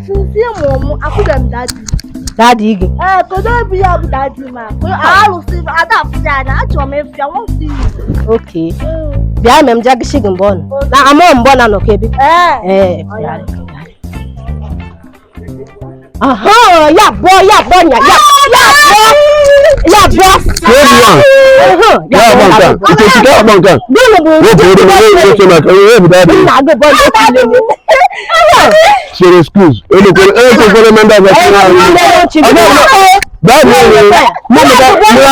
Since mụ mụ akwụbeghị m daddy. Daddy gị? Ee, kedu ebe ya bụ daddy ma? Alụsị ada afụzi anya, achọrọ m ịfụ ya, want see you. Okay. Bịa mee m jagisi gị mbọ nọ. Na amụ mbọ na nọ ka ebe. Ee. Ee. Aha, ya bọ ya bọ nya ya ya bọ ya bọ. Kedu ya? Ya Ya bọ bụ nke a. Nkechi ka akpọ nke a. Gịnị bụ Wepụ olu m na-eche maka onye bụ daddy. Nna gị bụ onye okwu ile. Chere, excuse. Elekwere ekwekwere m ndị ọzọ si na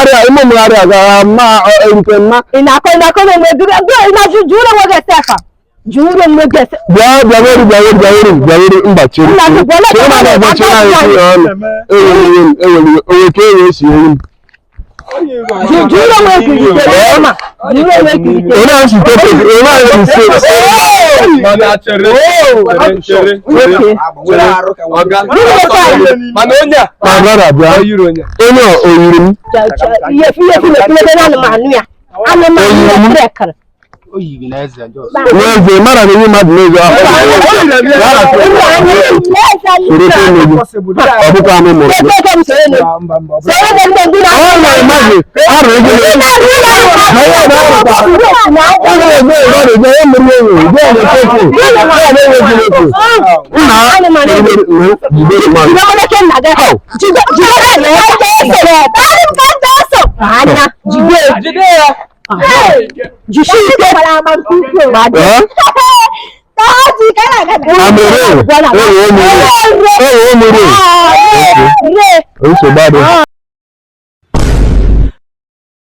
daddy mụ mụgharị a gara ma erute mma. Ị na-akọ onwe gị, ị na-ajụ jụrụ onwe gị ese afa. Jụrụ onwe gị ese. Bịa, bịa weru, bịa weru, bịa weru, bịa weru, mba, chere. Nna gị bụ onye Chere ma na-abịa chere anyị si ya ọnụ. Ewere iwe m, ewere iwe onwe ka e wee si ewu m. Jụrụ onwe gị ise ma. Jụrụ onwe gị ise. Onye ahụ si tepe, onye ahụ si se. Mana chere, chere, chere, Okay. chere, ọga. Mana onye a My brother, bịa. ọ yiri onye. Onye a o yiri m? Ihe ihe ihe anụmanụ ya. Anụmanụ ya trekara. O yiri n'eze jos. N'ezie, mara na enye mmadụ n'ezie ahụ. Soro ofe mmegbu. Ọ bụkwa anụ mụrụ gị. Ebe m soro enu. Mba, mba, Soro enu ndị ndị Ọ na-emazi arụ ego na ma ya bụ arụkwa. Ọ na-eme ebe ọ na-eme ya mụrụ ewu, ya na-efe efe, ya na-enwe efu. Nna, jide mmadụ. Anya jide. Jide ya. Jisie ike. Eh? Daddy, ka na-aga. Amere, ewu omere, ewu omere. Re. Nsogbu adịghị.